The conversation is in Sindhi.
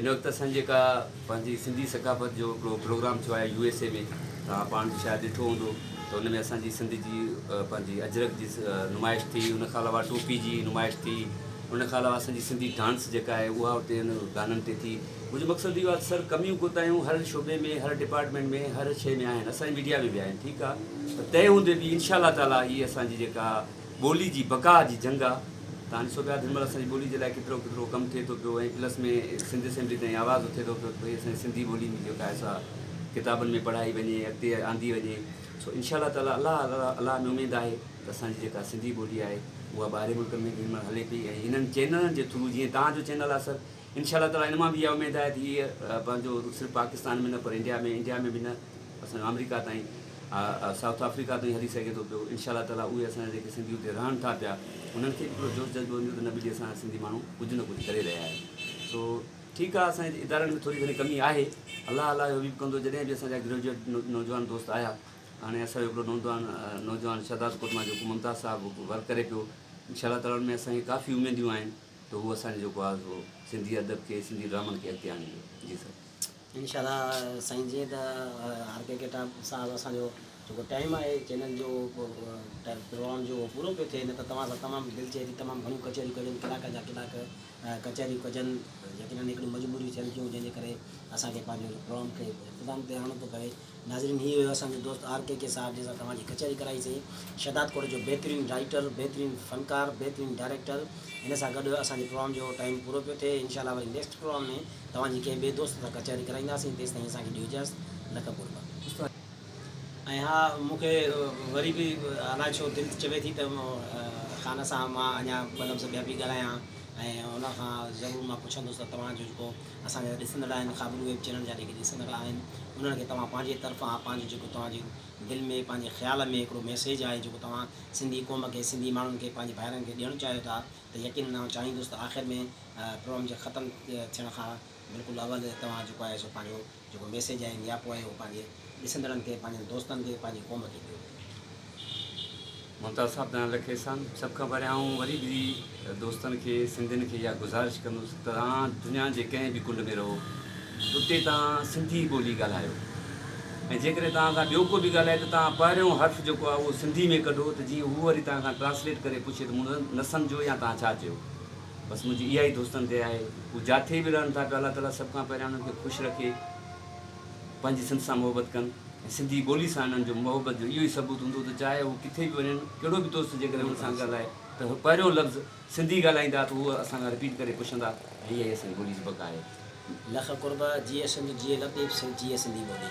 هن وقت اسان جيڪا پنهنجي سنڌي ثقافت جو هڪڙو پروگرام ٿيو آهي يو ايس اي ۾ توهان پاڻ به شايد ڏٺو هوندو ته ان ۾ اسان جي سنڌ جي پنهنجي اجرڪ جي نمائش ٿي ان کان علاوه ٽوپي جي نمائش ٿي ان کان علاوه اسان جي سنڌي ڊانس جيڪا آهي اها اتي ان گانن تي ٿي منهنجو مقصد اهو آهي ته سر ڪميون ڪوتاهيون هر شعبي ۾ هر ڊپارٽمينٽ ۾ هر شيء ۾ آهن اسان جي ميڊيا ۾ به آهن ٺيڪ آهي پر تنهن هوندي به انشاء الله تعالٰي هي اسان جي جيڪا ٻولي جي بقا جي جنگ آ. توهان ڏسو پيا ته هن مهل اسان جي ٻولي جي لاء ڪيترو ڪيترو ڪم ٿئي ٿو پيو ۽ پلس ۾ سنڌ اسيمبلي تائين آواز اٿي ٿو پيو ته ڀئي اسان جي سنڌي ٻولي به جيڪا آهي سا ڪتابن ۾ پڙهائي وڃي اڳتي آندي وڃي سو انشاء الله تعالي الله الله ۾ اميد آهي ته اسان جي جيڪا سنڌي ٻولي آهي اها ٻاهرين ملڪن ۾ به هن مهل هلي پئي ۽ هنن چينلن جي ٿرو جيئن توهان جو چينل آهي سر انشاء الله تعالي ان مان به اها اميد آهي ته هيء پنهنجو صرف پاڪستان ۾ نه پر انڊيا ۾ انڊيا ۾ به نه اسان جو آمريڪا تائين سائوٿ آفريڪا تائين هلي سگهي ٿو پيو انشاء الله تعالي اهي اسان جا جيڪي سنڌي اتي رهن ٿا پيا انهن کي به هڪڙو جوش جذبو ايندو ته نه ٻلي اسان جا سنڌي ماڻهو ڪجهه نه ڪجهه ڪري رهيا آهن سو ٺيڪ آهي اسان جي ادارن ۾ ٿوري گهڻي ڪمي آهي الله الله جو حبيب ڪندو جڏهن به اسان جا گريجوئيٽ نوجوان دوست آيا هاڻي اسان جو هڪڙو نوجوان نوجوان شهداد ڪوٽ مان جيڪو ممتاز صاحب ورڪ ڪري پيو انشاء الله تعالي ان ۾ اسان کي ڪافي اميديون آهن ته هو اسان جو جيڪو آهي سو سنڌي ادب کي سنڌي ڊرامن کي اڳتي آڻيندو جي سر. انشاء الله سائين جيئن ته آر ڪي ڪيٽا صاحب اسان جو جيڪو ٽائيم آهي چينل جو پروگرام جو اهو پورو پيو ٿئي نه ته توهان سان تمام دل چئي ٿي تمام گهڻيون ڪچهريون ڪجن ڪلاڪن جا ڪلاڪ ڪچهريون ڪجن يقينن هڪڙيون مجبوريون ٿين ٿيون جنهن جي ڪري اسان کي پنهنجو پروگرام کي اختتام تي آڻڻو ٿو پوي ناظرين هي هيو اسان جو دوست آر ڪي ڪي صاحب جنهن سان توهان جي ڪچهري ڪرائي سين شهداد ڪوٽ جو بهترين رائيٽر بهترين فنڪار بهترين ڊائريڪٽر هن سان گڏ اسان جي پروگرام جو ٽائيم پورو پيو ٿئي انشاء الله وري نيڪسٽ پروگرام ۾ توهان جي ڪنهن ٻئي دوست سان ڪچهري ڪرائينداسين تيستائين اسان کي ڏيو اجازت لک قرب. ۽ ها مون کي وري به الائي ڇو دل چوي ٿي ته خان سان مان اڃا ٻه لفظ ٻيا به ڳالهايان ۽ ان کان ضرور مان پڇندس ته توهان جو جيڪو اسان جا ڏسندڙ آهن خابرو ويب چينل جا جيڪي ڏسندڙ آهن انهن کي توهان پنهنجي طرفان پنهنجو جيڪو توهان جي دل ۾ پنهنجي خيال ۾ هڪڙو ميسيج آهي جيڪو توهان سنڌي قوم کي سنڌي ماڻهن کي پنهنجي ڀائرن کي ڏيڻ چاهيو ٿا ته يقينن آئون چاهيندس ته آخر ۾ پروگرام جي ختم ٿيڻ کان بلڪل اول توهان جيڪو آهي سو پنهنجو جيڪو ميسيج آهي نياپو آهي اهو پنهنجي ڏسندڙن کي پنهنجن دوستن کي پنهنجي قوم کي ڏيو. ممتاز صاحب توهان لک احسان. سڀ کان پهريان آئون وري به دوستن کي سنڌين کي اها گذارش ڪندس ته توهان دنيا جي ڪنهن به ڪنڊ ۾ رهو اتي توهان سنڌي ٻولي ڳالهايو ۽ جيڪڏهن توهان کان ٻيو ڪو به ڳالهائي ته توهان پهريون حرف جيڪو آهي اهو سنڌي ۾ ڪڍو ته جيئن هو وري توهان کان ٽرانسليٽ ڪري پڇي ته مون نه سمجهيو يا توهان ڇا چيو. بس منهنجي اها ئي دوستن تي آهي هو جاٿي به رهن ٿا پيا الله تعالي سڀ کان پهريان انهن کي خوش رکي پنهنجي سنڌ سان محبت ڪن ۽ سنڌي ٻولي سان انهن جو محبت جو اهو ئي ثبوت هوندو ته چاهي هو ڪٿي به وڃن ڪهڙو به دوست جيڪڏهن انهن سان ڳالهائي ته پهريون لفظ سنڌي ڳالهائيندا ته هو اسان کان رپيٽ ڪري پڇندا ۽ اها ئي اسان جي ٻولي جي بقا آهي. لک قرب، جيئي سنڌ، جيئي لطيف، جيئي سنڌي ٻولي.